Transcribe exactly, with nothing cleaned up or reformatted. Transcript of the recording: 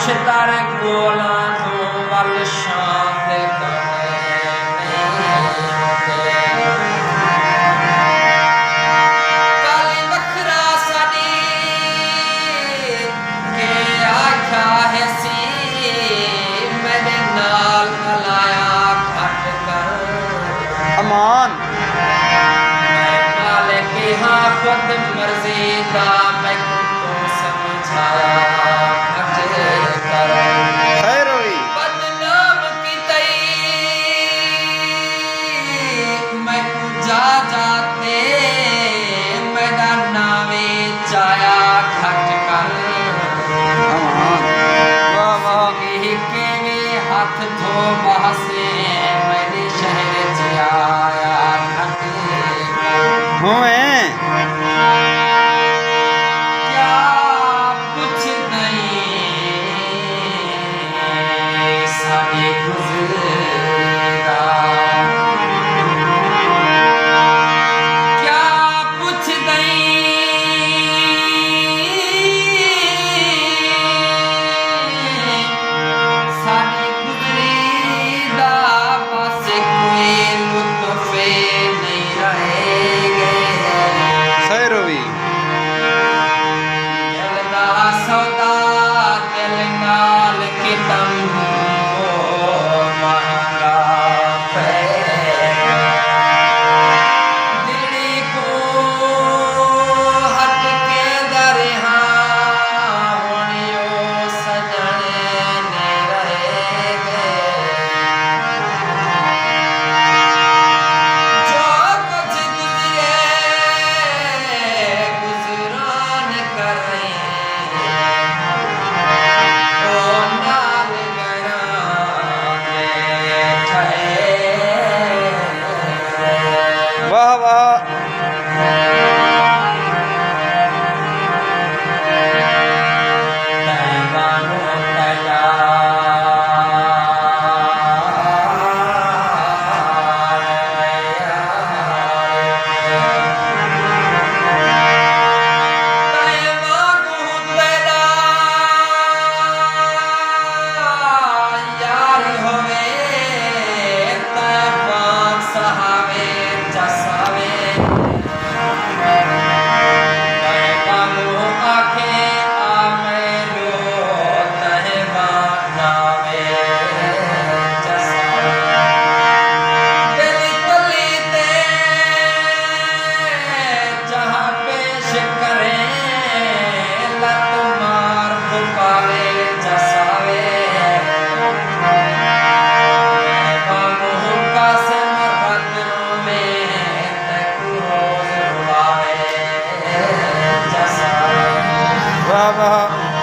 در ڳولاں توں ول شاند کر۔ کالی وکھرا ساݙی کے آکھیا ہیسی، میݙے نال الایا گھٹ کر۔ امان۔ میں مالک ہاں خود مرضی دا، میکوں توں سمجھایا گھٹ کر۔ خیر ہوئی۔ بدنام کیتئی میکوں جا جا تے، میݙا ناں وی چایا گھٹ کر۔ امان۔ واہ واہ۔ ہکے وی ہتھ دھو ٻہسے، میݙے شہر چ آیا گھٹ کر۔ ہوئیں۔ کیا پچھدئیں ساݙے گزرے دا؟ کیا پچھدئیں ساݙے گزرے دا؟ بس کوئی لطف نئیں رہ ڳئے۔ خیر ہوئی۔ دل دا سودا، دل نال کتم او مہنگا پئے۔ دلڑی کوں ہٹ کے در ہاں، ہݨ او سڄݨ نئیں رہ ڳئے۔ جو کجھ گزرے، گزران کریں، او نال گراں دے ٹھہرے۔ واہ واہ۔ یار ہووے تاں پاک سہاوے چساوے۔ میں ٻانہوں آکھے آ میݙو تہواں ناوے چساوے۔ دل تلی تے چاہ پیش کریں، لت مار پھکارے چساوے۔ میں ٻانہوں قاسم رت روویں، تیکوں روز رواوے چساوے۔ واہ واہ۔